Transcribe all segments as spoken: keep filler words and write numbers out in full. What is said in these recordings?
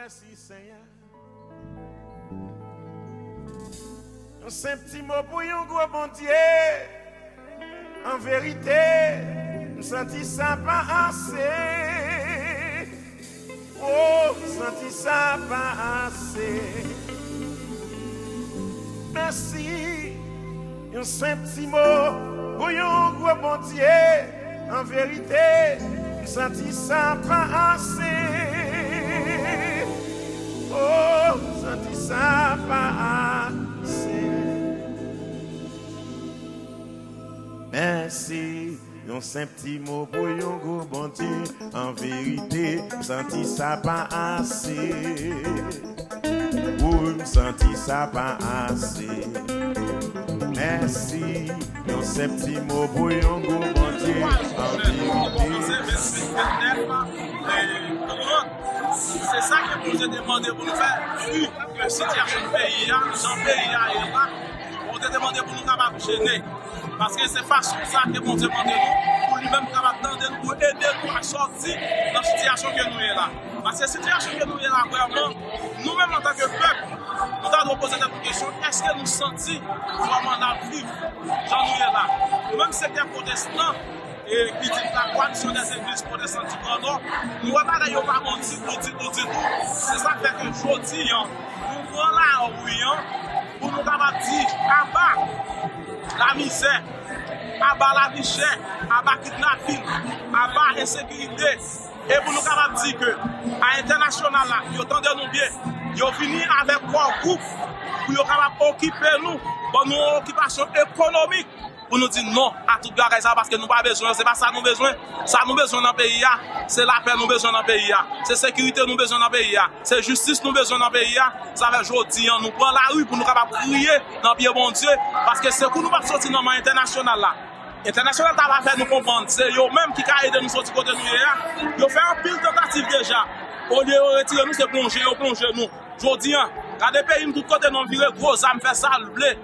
Mèsi, Senyè. Yon senp ti mo pou yon gwo Bondye. An verite, m santi sa pa ase. Oh, m santi sa pa ase. Mèsi. Yon senp ti mo pou yon gwo Bondye. An verite, m santi sa pa ase. Oh, m santi sa pa ase. Mèsi. Yon senp ti mo pou yon gwo Bondye. An verite, m santi sa pa ase. Wi, m santi sa pa ase. Mèsi. Yon senp ti mo pou yon gwo Bondye. An verite. Se sa ke Bondye te mande pou nou fè. Vu ke sitiyasyon peyi a, jan peyi a ye la, Bondye te mande pou nou kapab jene. Paske se fason sa ke Bondye mande nou, pou li menm kapab tande nou, pou ede nou a sòti nan sitiyasyon ke nou ye la. Paske sitiyasyon ke nou ye la, vrèman, nou menm antanke pèp, nou ta dwe poze tèt nou kesyon, èske nou santi vrèman n ap viv jan nou ye la? Nou menm sektè pwotestan, e ki di la Coalition des Églises Protestantes du Grand Nord, nou wè bagay yo pa bon ditou, ditou, ditou. Se sa k fè ke jodi a, nou pran lari a pou nou kapab di aba lamizè, aba lavi chè, aba kidnapin, aba ensekirite. E pou nou kapab di ke a entènasyonal la, yo tande nou byen, yo vini avèk kò gwoup pou yo kapab okipe nou, ban nou yon okipasyon ekonomik. Pou nou di non a tout bagay sa, paske nou pa bezwen yo, se pa sa nou bezwen. Sa nou bezwen nan peyi a, se lapè nou bezwen nan peyi a, se sekirite nou bezwen nan peyi a, se jistis nou bezwen nan peyi a. Sa fè jodi a, nou pran lari pou nou kapab kriye nan pye Bondye, paske sekou nou p ap soti nan men entènasyonal la. Entènasyonal ta va fè nou konprann, se yo menm ki ka ede nou soti kote nou ye a. Yo fè anpil tantativ deja. Olye yo retire nou, se plonje yo plonje nou. Jodi a, gade peyi m, tout kote nou vire, gwo zam fè sa l vle.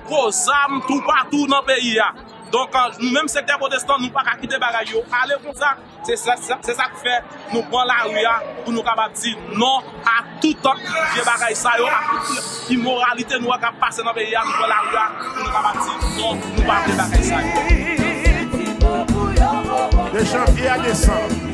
Gwo zam toupatou nan peyi a. Donk, nou menm sektè pwotestan, nou pa ka kite bagay yo ale konsa. Se sa, sa- se sa k fè nou pran lari a pou nou kapab di non a tout vye bagay sa yo, a tout imoralite nou wè k ap pase nan peyi a. Nou pran lari a pou nou kapab di non, nou pa vle bagay sa yo. De janvye a desanm.